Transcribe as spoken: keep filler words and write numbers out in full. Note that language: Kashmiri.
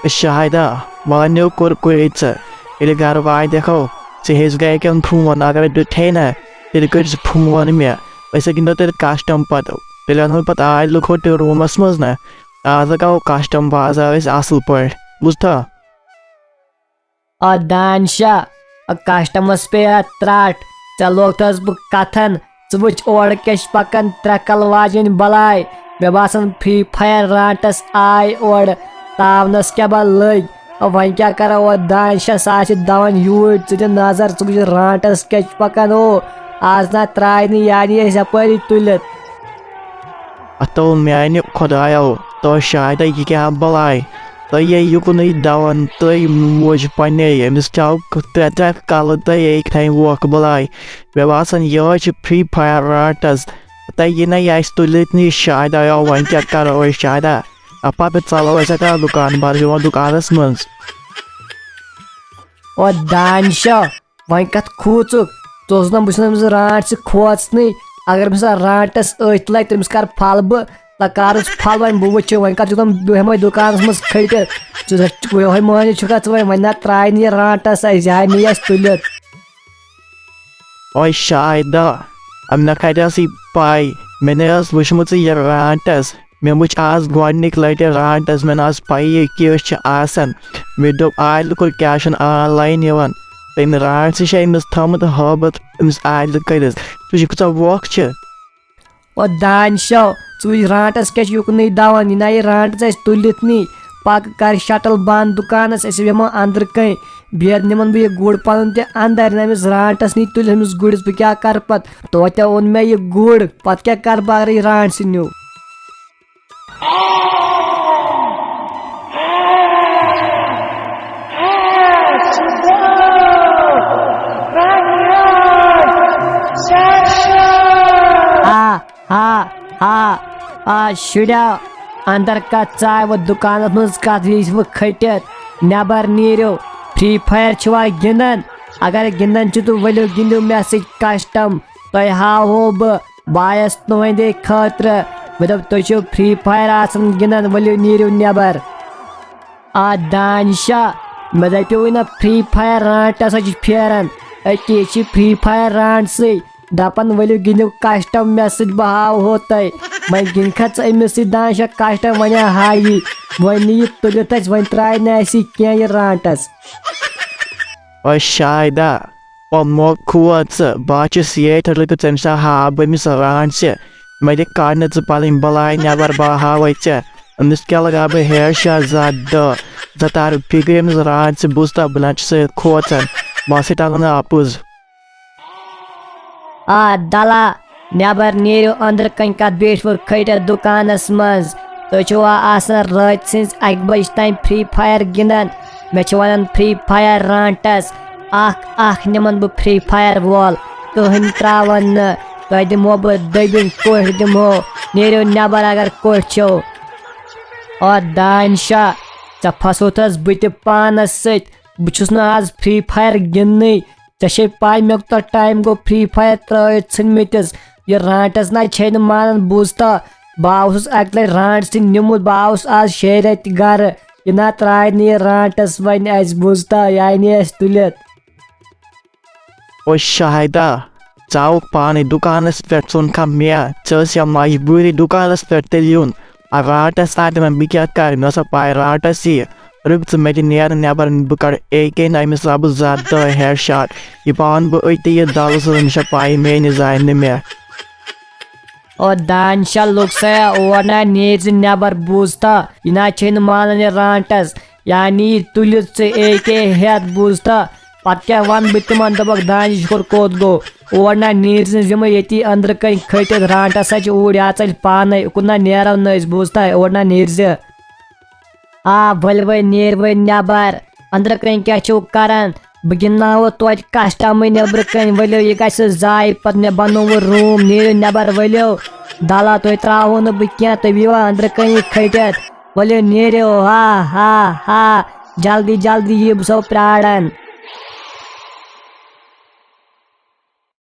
شاہدہ، وانیو کوٚر کوٚرُے ژےٚ۔ ییٚلہِ گرٕ واتہِ دیکھو، ژےٚ ہیٚژ گرِکٮ۪ن فون، اگر دیُتھے نہ، تیٚلہِ کٔرۍ زِ فون مےٚ۔ أسۍ گِنٛدو تیٚلہِ کسٹم پتہٕ۔ تیٚلہِ انو پتہٕ آے لُکو تہِ روٗمس منٛز نہ۔ آز گوٚو کسٹم بازار أسۍ اصل پٲٹھۍ، بوٗزتھا؟ آ دانشا، آ کسٹمس پے اتھ ترٛٹھ، ژےٚ لوگتھس بہٕ کتھن، ژٕ وٕچھ اورٕ کیٛاہ چھِ پکان ترٛےٚ کلہٕ واجیٚنۍ بلاے، مےٚ باسان فری فایر رانٹس آے اورٕ، تاونس کیٛاہ بہ لٔگۍ، آ وۄنۍ کیٛاہ کرو، آ دانشا سُہ آسہِ دون یوٗرۍ، ژٕ دِ نظر، ژٕ وٕچھ رانٹس کیٛاہ چھِ پکان، او آز نہ ترٛایہِ نہٕ یعنی أسۍ یپٲری تُلِتھ۔ اتو میانہِ خۄدایو، تو شاہدہ یہِ کیٛاہ بلاے؟ تۄہہِ یے یُکنُے دون، تۄہہِ موج پننے، أمِس کیٛاہ ترٛےٚ ترٛےٚ کلہٕ تۄہہِ یے کھنۍ ووکھ بلاے؟ مےٚ باسان یِہوے چھِ فری فایر رانٹس۔ تۄہہِ یہِ نَے اَسہِ تُلِتھ نِش شاہدہ، یو وۄنۍ کیٛاہ کرو أسۍ شاہدہ؟ اپا پتہٕ ژلو أسۍ اکھ دُکان، بہٕ حظ یِمو دُکانس منٛز۔ او دانشا، وۄنۍ کتھ کھوٗژُکھ؟ ژٕ اوسُکھ دپان بہٕ چھُس نہٕ أمِس رانٛٹھ سۭتۍ کھوژنٕے۔ اگر أمِس رانٛٹس أتھۍ لگہِ، تٔمِس کر پھل بہٕ؟ لہ کر ژٕ پھل وۄنۍ، بہٕ وٕچھِ وۄنۍ۔ کر چھُکھ دپان بہٕ ہٮ۪مے دُکانس منٛز کھٔٹِتھ؟ ژٕ چھُکھ یِہوٚے مٲنِتھ چھُکھا ژٕ وۄنۍ؟ وۄنۍ نہ ترٛایہِ نہٕ یہِ رانٛٹس اَسہِ، یہِ ہا نِیہِ اَسہِ تُلِتھ۔ اوے شاہدہ، مےٚ کتہِ ٲسٕے پاے؟ مےٚ نے ٲس وٕچھمٕژٕے یہِ رانٛٹس۔ مےٚ وٕچھ آز گۄڈٕنِکۍ لٹہِ رانٛٹس، مےٚ نہ ٲس پَیی یہِ کِژھ چھِ آسان۔ مےٚ دوٚپ، عادلہِ کوٚر کیٛاہ چھُنہٕ آن لاین یِوان؟ تٔمۍ رانٛٹسٕے چھِ أمِس تھٲومٕژ ہٲبتھ أمِس عادلہِ کٔرِتھ۔ ژٕ وٕچھ یہِ کۭژاہ ووکھ چھِ۔ او دانشو، ژٕ وٕچھ رانٛٹس کیٛاہ چھِ یُکنُے دَوان، یہِ نہ یہِ رانٛٹس اَسہِ تُلِتھ نی۔ پَکھ کَر شٹل بنٛد دُکانس، أسۍ بیٚہمو اَنٛدرٕ کَنۍ۔ بیٚیہِ نِمَن بہٕ یہِ گُر پَنُن تہِ اَنٛدر، نہ أمِس رانٛٹس نی تُلِتھ أمِس گُرِس، بہٕ کیٛاہ کَرٕ پَتہٕ؟ توتہِ اوٚن مےٚ یہِ گُر، پَتہٕ کیٛاہ کَرٕ بہٕ اَگرے یہِ رانٛٹسٕے نیوٗ؟ آ، آ، آ، آ، شُریا، اندر کتھ ژاے وۄنۍ دُکانس منٛز کتھ وِزِ وۄنۍ کھٔٹِتھ؟ نٮ۪بر نیٖرِو، فری فایر چھِوا گِنٛدان؟ اگر گِنٛدان چھِو تہٕ ؤلِو گِنٛدِو مےٚ سۭتۍ کسٹم، تۄہہِ ہاوہو بہٕ بہٕ آیس تُہنٛدے خٲطرٕ۔ مےٚ دوٚپ، تُہۍ چھِو فری فایر آسان گِنٛدان، ؤلِو نیٖرِو نٮ۪بر۔ آ دانشا، مےٚ دَپیوٕے نہ فری فایر رانٛٹس ہا چھِ پھیران۔ أتی چھِ فری فایر رانٛٹسٕے۔ دَپان، ؤلِو گِنٛدِو کسٹم مےٚ سۭتۍ، بہٕ ہاوہو تۄہہِ۔ وۄنۍ گِنٛدکھا ژٕ أمِس سۭتۍ دانشا کسٹم؟ وۄنۍ ہا ہاوِ یہِ۔ وۄنۍ نہٕ یہِ تُلِتھ اَسہِ، وۄنۍ ترٛایہِ نہٕ اَسہِ یہِ کینٛہہ یہِ رانٛٹس۔ او شاہدہ، او مو کھوژ ژٕ، بہٕ ہا چھُس ییٚتہِ رُکِتھ، ژےٚ أمِس ہا ہاو بہٕ أمِس رانٛٹسہِ۔ مےٚ دِ کَڑنہٕ ژٕ پَنٕنۍ بَلاے نٮ۪بر، بہٕ ہاوَے ژےٚ۔ أمِس کیٛاہ لَگاو بہٕ ہیڈ شاٹ زٕ ہَتھ دَہ، ژٕ تارٕ فِکرِ أمِس رانٛٹسہِ، بوٗزتھا، بہٕ نہ چھُسے کھوژان، بہٕ ہسے ٹَلہٕ نہٕ اَپُز۔ آ دَلا، نٮ۪بر نیٖرِو أنٛدرٕ کَنۍ کَتھ بیٖٹھوٕ کھٔٹِتھ دُکانَس منٛز۔ تُہۍ چھِوا آسان رٲژ سٕنٛزِ اَکہِ بَجہِ تام فری فایر گِنٛدان؟ مےٚ چھِ وَنان فری فایر رانٛٹَس۔ اَکھ اَکھ نِمَن بہٕ فری فایر وول۔ کٕہٕنۍ ترٛاوَن نہٕ۔ تۄہہِ دِمو بہٕ دٔبِنۍ، کوٚٹھۍ دِمو۔ نیٖرِو نٮ۪بر اگر کوٚٹھۍ چھِو۔ آ دانشا، ژےٚ پھسوتھس بہٕ تہِ پانَس سۭتۍ۔ بہٕ چھُس نہٕ آز فری فایر گِنٛدنٕے۔ ژےٚ چھے پاے مےٚ کوٗتاہ ٹایم گوٚو فری فایر ترٲوِتھ ژھٕنمٕتِس؟ یہِ رانٛٹس نہ چھے نہٕ مانان، بوٗزتھا؟ بہٕ آوُس اکہِ لٹہِ رانٛٹس تہِ نیوٗمُت، بہٕ آوُس آز شیٚیہِ رٮ۪تہِ گرٕ۔ یہِ نہ ترٛایہِ نہٕ یہِ رانٛٹس وۄنۍ اَسہِ، بوٗزتھا؟ یہِ آیہِ نہٕ اَسہِ تُلِتھ۔ او شاہدہ، ژٕ آوُکھ پانے دُکانس پٮ۪ٹھ، ژٕ اوٚنکھا مےٚ؟ ژےٚ ٲس یا مجبوٗری دُکانس پٮ۪ٹھ تیٚلہِ یُن؟ آ، رانٛٹس تانۍ تہِ وۄنۍ بہٕ کیٛاہ کرٕ؟ مےٚ ٲسا پاے رانٛٹس یِیہِ۔ رُک ژٕ، مےٚ دِ نیرٕ نٮ۪بر، بہٕ کڑٕ اے کے ناوِ أمِس لبہٕ زٕ ہَتھ دَہ ہیڈ شاٹ۔ یہِ پاوَن بہٕ أتی یہِ دَلہٕ سۭتۍ، أمِس چھا پاے مے نِش زانہِ نہٕ مےٚ۔ او دانشا لوٚگ سا اور نہ نیرِ زِ نٮ۪بر، بوٗزتھا؟ یہِ نہ چھے نہٕ مانان یہِ رانٛٹس، یعنی یہِ تُلِتھ ژٕ اے کے ہٮ۪تھ، بوٗزتھا؟ پتہٕ کیٛاہ وَنہٕ بہٕ تِمن، دوٚپکھ دانِش کوٚر کوٚت گوٚو؟ اور نہ نیٖرزِ، یِمے ییٚتی أنٛدرٕ کَنۍ کھٔٹِتھ رانٛٹس سا چھِ اوٗرۍ اژان پانے، اُکُن نہ نیرو نہٕ أسۍ، بوٗزتھا؟ اور نہ نیٖرزِ۔ آ، ؤلۍ ؤلۍ نیٖر وۄنۍ نٮ۪بر، أنٛدرٕ کَنۍ کیٛاہ چھِو کران؟ بہٕ گِنٛدناوو توتہِ کسٹمٕے نٮ۪برٕ کَنۍ، ؤلِو یہِ گژھِ ضایع، پتہٕ مےٚ بنووُ روٗم، نیٖرِو نٮ۪بر ؤلِو۔ دَلا تُہۍ ترٛاوو نہٕ بہٕ کینٛہہ، تُہۍ بِہِوا أنٛدرٕ کَنی کھٔٹِتھ؟ ؤلِو نیٖرِو، ہا ہا ہا، جلدی جلدی یِیِو، بہٕ چھُسو پرٛاران۔